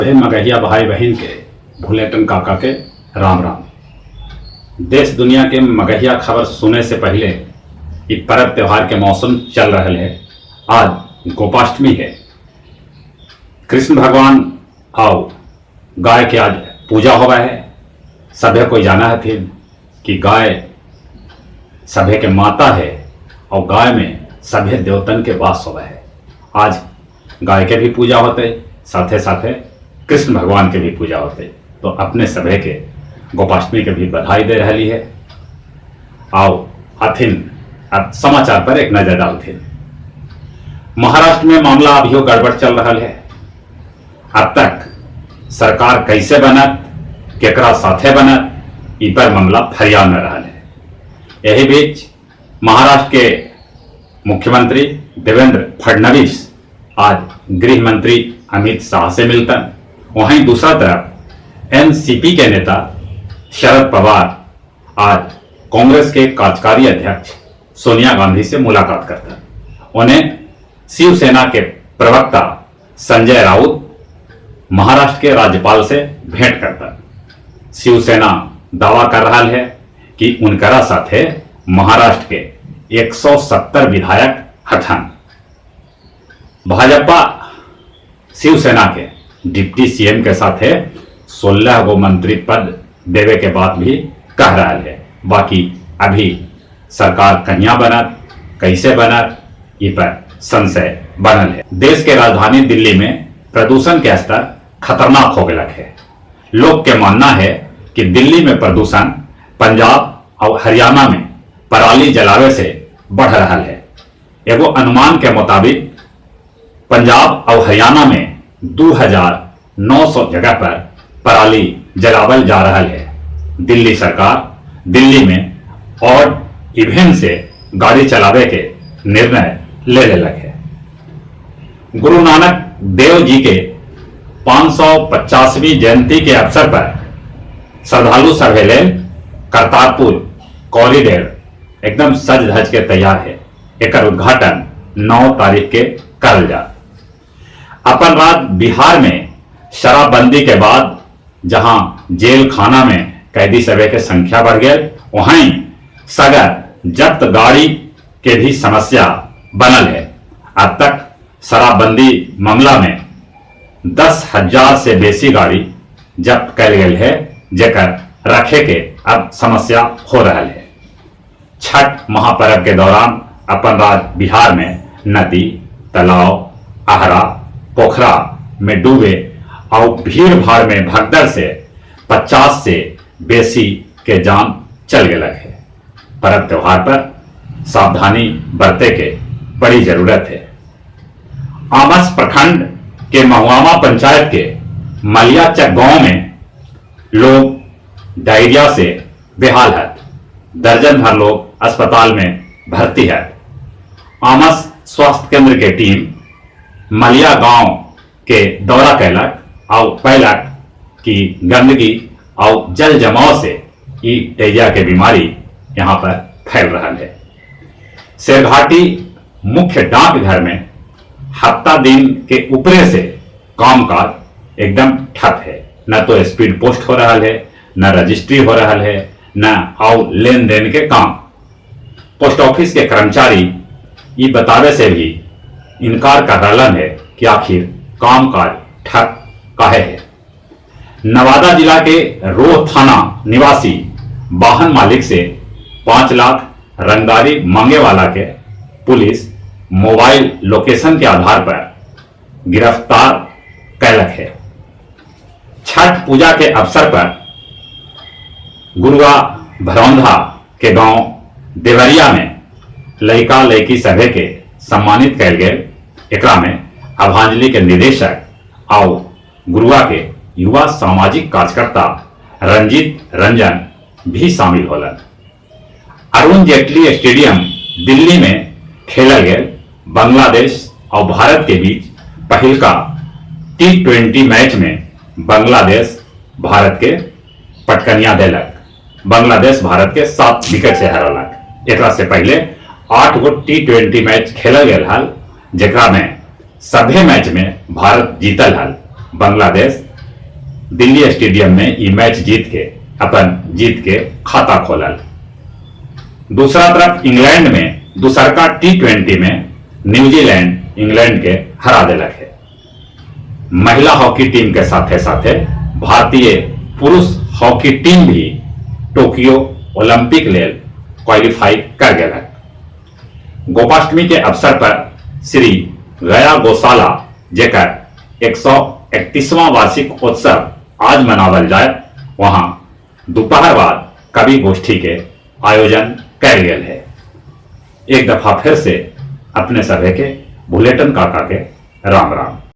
हे मगहिया भाई बहिन के भुलेटन काका के राम राम। देश दुनिया के मगहिया खबर सुने से पहले ये पर्व त्योहार के मौसम चल रहा है। आज गोपाष्टमी है। कृष्ण भगवान आओ गाय के आज पूजा होवा है। सभे कोई जाना है फिर कि गाय सभे के माता है और गाय में सभे देवतन के वास होवा है। आज गाय के भी पूजा होते, साथे साथे कृष्ण भगवान के भी पूजा होते। तो अपने सभे के गोपाष्टमी के भी बधाई दे रही है। आओ अथिन अब समाचार पर एक नजर डालथिन। महाराष्ट्र में मामला अभियो गड़बड़ चल रहा है। अब तक सरकार कैसे बनत, केकरा साथे बनत, ई पर मामला फरियाद में रहा है। यही बीच महाराष्ट्र के मुख्यमंत्री देवेंद्र फडणवीस आज गृह मंत्री अमित शाह से मिलतन। वहीं दूसरा तरफ एनसीपी के नेता शरद पवार आज कांग्रेस के कार्यकारी अध्यक्ष सोनिया गांधी से मुलाकात करता। उन्हें शिवसेना के प्रवक्ता संजय राउत महाराष्ट्र के राज्यपाल से भेंट करता। शिवसेना दावा कर रहा है कि उनकरा साथे महाराष्ट्र के 170 विधायक हथन। भाजपा शिवसेना के डिप्टी सीएम के साथ 16 गो मंत्री पद देवे के बात भी कह रहा है। बाकी अभी सरकार कहिया बनत, कैसे बनत, ये पर संशय बनल है। देश के राजधानी दिल्ली में प्रदूषण के स्तर खतरनाक हो गया है। लोग के मानना है कि दिल्ली में प्रदूषण पंजाब और हरियाणा में पराली जलावे से बढ़ रहा है। एगो अनुमान के मुताबिक पंजाब और हरियाणा में 2900 जगह पर पराली जलावल जा रहा है। दिल्ली सरकार दिल्ली में और इवेंट से गाड़ी चलावे के निर्णय ले लेलक है। गुरु नानक देव जी के 550वीं जयंती के अवसर पर श्रद्धालु सभे लेल करतारपुर कॉरिडोर एकदम सज धज के तैयार है। एकर उद्घाटन 9 तारीख के करल जा। अपन राज्य बिहार में शराबबंदी के बाद जहां जेल खाना में कैदी सभे के संख्या बढ़ गई, वहीं सगर जब्त गाड़ी के भी समस्या बनल है। अब तक शराबबंदी मामला में 10,000 से बेसी गाड़ी जब्त कल गई है, जेकर रखे के अब समस्या हो रहा है। छठ महापर्व के दौरान अपन राज्य बिहार में नदी, तालाब, आहरा, पोखरा में डूबे और भीड़ भाड़ में भगदड़ से 50 से बेसी के जान चल गए है। पर्व त्योहार पर सावधानी बरते के बड़ी जरूरत है। आमस प्रखंड के महुआमा पंचायत के मलियाचक गांव में लोग डायरिया से बेहाल है। दर्जन भर लोग अस्पताल में भर्ती है। आमस स्वास्थ्य केंद्र के टीम मलिया गांव के दौरा कैलक और पैलक कि गंदगी और जल जमाव से ई डायरिया के बीमारी यहाँ पर फैल रहा है। शेरघाटी मुख्य डाकघर में हफ्ता दिन के ऊपरे से कामकाज एकदम ठप है। न तो स्पीड पोस्ट हो रहा है, न रजिस्ट्री हो रहा है, न और लेन then के काम। पोस्ट ऑफिस के कर्मचारी ये बतावे से भी इनकार कर रहा है कि आखिर कामकाज ठप काहे है। नवादा जिला के रोह थाना निवासी वाहन मालिक से 5 लाख रंगदारी मांगे वाला के पुलिस मोबाइल लोकेशन के आधार पर गिरफ्तार कैलक है। छठ पूजा के अवसर पर गुरुआ भरौंधा के गांव देवरिया में लड़का लड़की सभे के सम्मानित कैल गेल। एकरा में अभांजलि के निदेशक और गुरुआ के युवा सामाजिक कार्यकर्ता रंजीत रंजन भी शामिल होलन। अरुण जेटली स्टेडियम दिल्ली में खेलल गेल बांग्लादेश और भारत के बीच पहिलका T20 match में बांग्लादेश भारत के पटकनिया देलक। बांग्लादेश भारत के 7 विकेट से हरौलक। एकरा से पहले 8 गो T20 match खेलल गेल हल, जेकरा में सभे मैच में भारत जीतल हल, बांग्लादेश दिल्ली स्टेडियम में ई मैच जीत के अपन जीत के खाता खोलल। दूसरा तरफ इंग्लैंड में दूसरका टी20 में न्यूजीलैंड इंग्लैंड के हरा देलक है। महिला हॉकी टीम के साथे साथे भारतीय पुरुष हॉकी टीम भी टोक्यो ओलंपिक लेल क्वालिफाई कर गेलक। गोपाष्टमी के अवसर पर श्री गया गौशाला जेकर 131वां वार्षिक उत्सव आज मनावल जाए, वहां दोपहर बाद कवि गोष्ठी के आयोजन कयल गेल है। एक दफा फिर से अपने सभे के भुलेटन काका के राम राम।